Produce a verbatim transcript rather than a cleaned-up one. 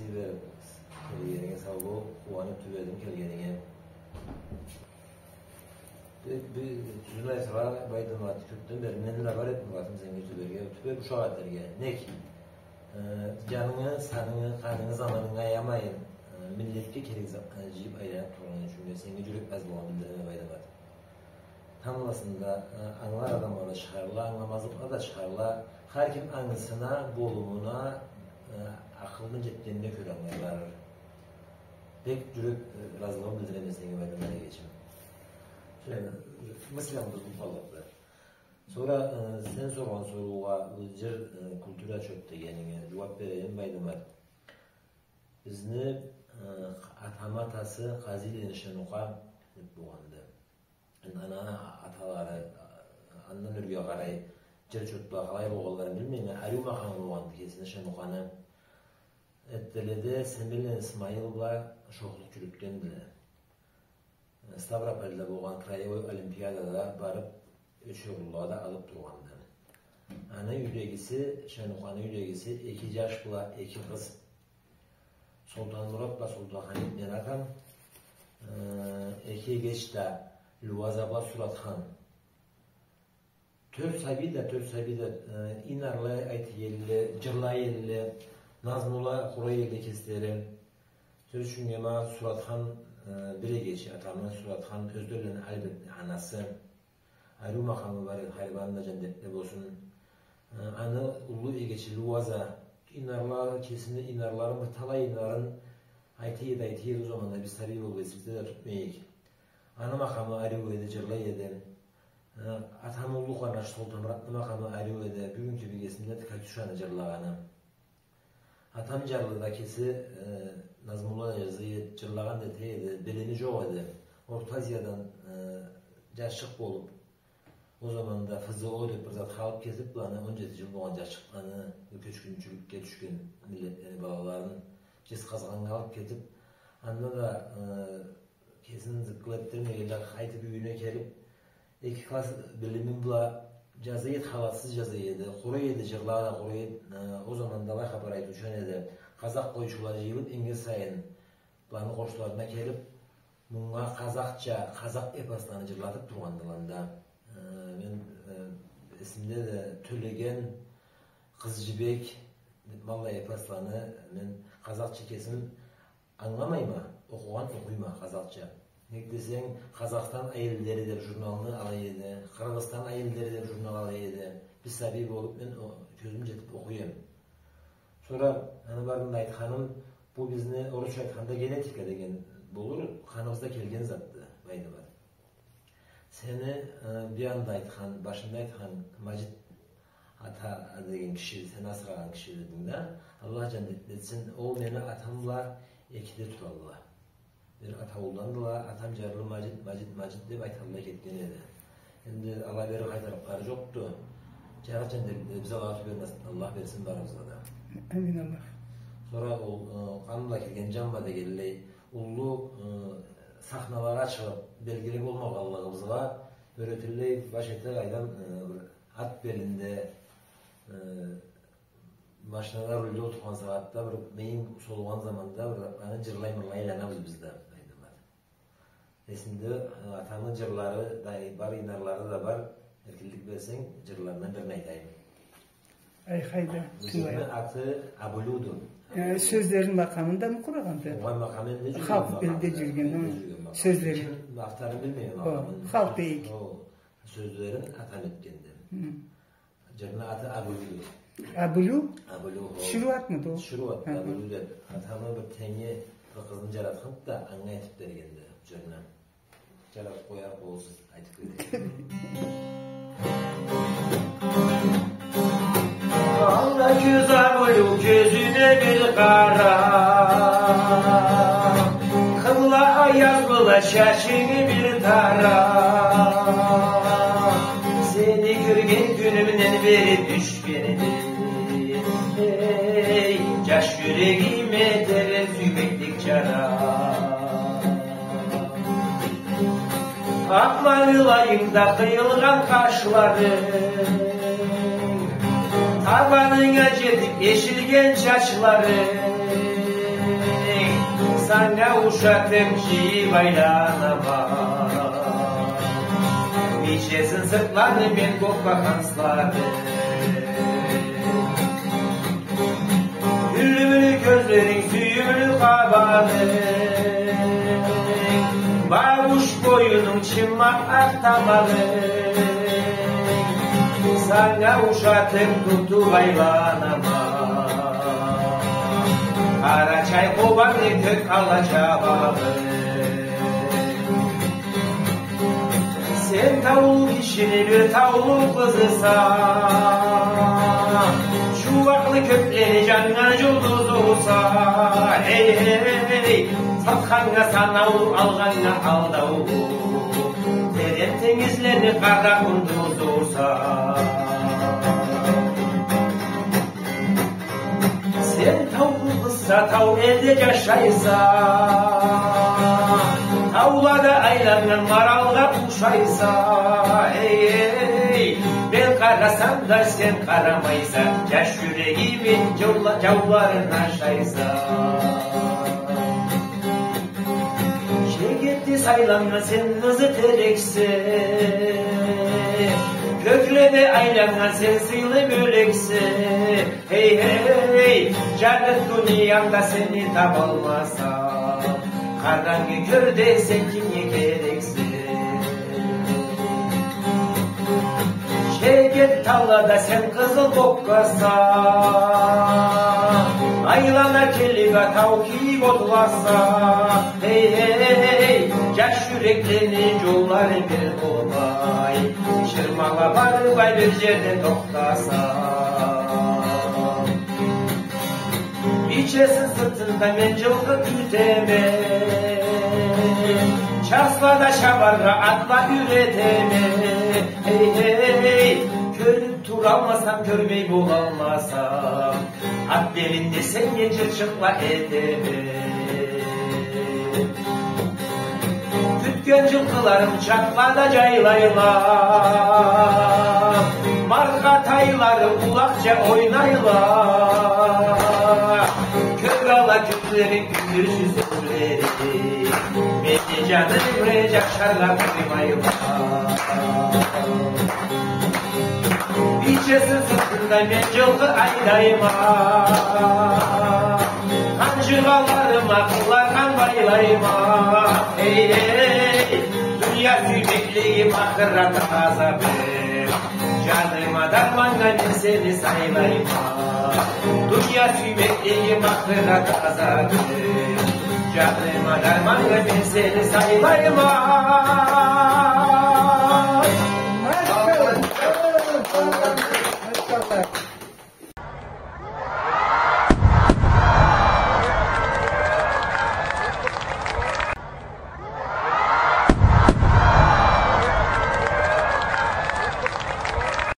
Келгенинге сау бол, къууанып тюбедим келгенинге. Бир, бир тюзюн айтыргъа, Байдымат, кёпден бери мен да бар эди муратым сеннге тюберге, тюбеп ушакъ этерге. Нек, э, джанынгы, санынгы, къанынгы, заманынгы аямайын, э, миллетге керек затны джыйып айланып тургъан ючюн мен сеннге джюрек разылыгъымы билдиреме, Байдымат. Тамбласында, э, ангылар адамла да чыгъарла, ангыламазлыкъла да чыгъарла. Хар ким ангысына, болумуна, э, акъылына джетгенине кёре ангылай барыр. Бек джюрек, э, разылыгъымы билдиреме сеннге, Байдымат эгечим. Сора, э, мыслам бузулуп къаллыкъды. Сора, э, сен соргъан соруугъа, бу джыр, э, культура чёп дегенинге джууап берейим, Байдымат. Бизни, э, атамы атасы Къазилени Шенукъа деп болгъанды. Энди аны аталары, андан ёрге къарай, джыр чотла къалай болгъанларын билмейме, ариу макъамы болгъанды кесини Шенукъаны. Эртделеде Семенланы Исмаил бла шохлукъ джюрютгендиле. Ставропольда болгъан краевой олимпиадада барып, ёч орунлагъа да алып тургъанды. Аны юйдегиси, Шенукъаны юйдегиси, эки джаш бла эки къыз. Солтанмурат бла Солтанхамит мени атам, э, эки эгеч да, Люаза бла Суратхан. Тёрт сабий да, тёрт сабий да, э, ийнарлай айта элле, джырлай элле, назмула къурай элле кеслери. Сёз ючюн, ма Суратхан, э, бир эгечи атамы, Суратхан Ёзденланы Альбертни анасы. Ариу макъамы бар эди, хайры, аны да джандетли болсун. Э, аны уллу эгечи Люаза, ийнарлары, кесини ийнарларын, бир талай ийнарын айта эди, айта эди, ол заманда биз сабий болуп эсибизде да тутмай эдик. Аны макъамы ариу эди, джырлай эди. Э, атамы уллу къарнашы Солтанмуратны макъамы ариу эди, бюгюн кибик эсимдеди Катюшаны джырлагъаны. Атам джарлы да кеси, э, назмула да джаза эди, джырлагъан да эте эди, билими джокъ эди. Орта Азиядан, э, джашчыкъ болуп, ол заманда Ф З О деп бир затха алып кетип, быланы он джети джыл болгъан джашчыкъланы, бу кёчгюнчюлюкге тюшген миллетлени балаларын Джезкъазгъаннга алып кетип, анда да, э, кесин зыккыл этдирмегенлей, къайтып юйюне келип, эки класс билими бла джаза эди, халатсыз джаза эди, къурай эди, джырла да къурай эди. Э, ол заманда алай хапар айтыучан эди: «Къазакъ къойчула джыйылып, ингир сайын быланы къошуларына келип, мунга къазакъча, къазакъ эпосланы джырлатып тургъандыла анда». Э, мен, э, эсимдеди, Тёлеген, Къызджибек, ма аллай эпосланы мен къазакъча кесим ангыламайма, окъугъан окъуйма къазакъча. Нек десенг, «Къазахстан айеллери» деп журналны алай эди, «Къыргъызстан айеллери» деп журнал алай эди. Биз сабий болуп, мен о-, кёзюм жетип окъуй эдим. Сора аны барында айтханым, бу бизни, орусча айтханда, генетика деген болур, къаныбызда келген затды, Байдымат. Сени, э, бир анда айтхан, башында айтхан Мажит ата деген киши, сени асырагъан киши дединг да, Аллах джаннет этсин, ол мени атам бла экиде туралла. Бир ата улдандыла, атам джарлы Мажит, Мажит, Мажит деп айталла кетген эди. Энди ала бери къайтарыкълары джокъду. Джарыкъ джаннетде биз алагъа тюбе насыпны Аллах берсин барыбызгъа да. Амин, Аллах. Сора ол, э, къан бла келген джан бла дегенлей, уллу, э, сахналагъа чыгъып, белгили болмагъанлыгъыбызгъа, ёретиллей баш эте къайдам, э, бир ат белинде, э, машинада рульде олтургъан сагъатда, бир мийинг солугъан заманда, бир аны джырлай-мырлай айланабыз биз да, Байдымат. Эсимде, э, атамы джырлары да бар, ийнарлары да бар. Эркинлик берсенг, джырларындан бирин айтайым. Ай, хайда, тынгылайым. Бу джырны аты Абулюду. Э, сёзлерин, макъамын да мы къурагъанды? Огъай, макъамы энди джюрген, халкъ элде джюрген, элде джюрген макъам. Сёзлерин. Ким авторун билмейме, о, макъамын. Халкъ дейик. О, сёзлерин атам этгенди. Хы. Джырны аты Абулю. Абулю? Абулю, хо. Тиширыу атмыды ол? Тиширыу атды, хы-хы. Абулю деп. Атамы бир тенги бир къызны джаратханды да, анга этип бергенди джырны. Джаратып къоярыкъ болурсуз, айтып берейим. Алда кёз Абулю, кёзюне бир къара. Къыбла аяз бола чачынг бир тара. Сени кёрген кюнюмден бери тюшгенди. Эй, джаш джюрегиме дерт сюймеклик джара. Акъ мангылайынгда къыйылгъан къашларынг, табанынга джетип эшилген чачларынг. Санга ушатып жыйып айланама. Бийчесин сыртланы мен кёкге хансланы. Юлюмлю кёзлеринг, сюйюмлю къабанынг, багуш боюнунг, чыммакъ акъ тамагъынг. Санга ушатып тутуп айланама. Къарачай Къобанны кёк ала чабагъын. Сен таулу кишини бир таулу къызыса. Жууакълы кёклени жаннган жулдузуса. Эй, эй, эй, сатханнга санаулу, алгъаннга алдаулу. Терен тенгизлени къара къундузуса. Сен таулу къызса, тау элде жашайса, таулада айланнган маралгъа ушайса. Эй, эй, мен къарасам да сен къарамайса, жаш жюрегими жаула-, жауларын ашайса. Жигитни сайланнган сен ызы терексе, кёкледе айланнган сен сыйлы бёлексе. Эй, эй, эй, жаным, дуниямда сени табалмасам, къарангы кёрде сен кимге керексе? Жеген талада сен къызыл боккаса, айлана келип а тау кийип отласа. Эй, эй, эй, жаш жюреклени жоллары бир болмай, чырмала барып а бир жерде тохтаса. Бийчесин сыртында мен жылкъы кютеме, часлада чабаргъа атла юретеме. Эй, эй, эй, кёрюп туралмасам, кёрмей болалмасам, ат белинде сеннге жырчыкъла этеме. Кютген жылкъыларым чакълада жайлайла, маркъатайлары улакъча ойнайла. Кёк ала кёзлеринг, кюндюз кёзлеринг, мени жанымны жашаргъа къоймайла. Бийчесин сыртында мен жылкъы айдайма, ханжыгъаларыма къыллардан байлайма. Эй, эй, дуния сюймеклигим, ахырат азабым, жаныма дарманнга мен сени сайлайма. Дуния сюймеклигим, ахырат азабым, жаныма дарманнга мен сени сайлайма.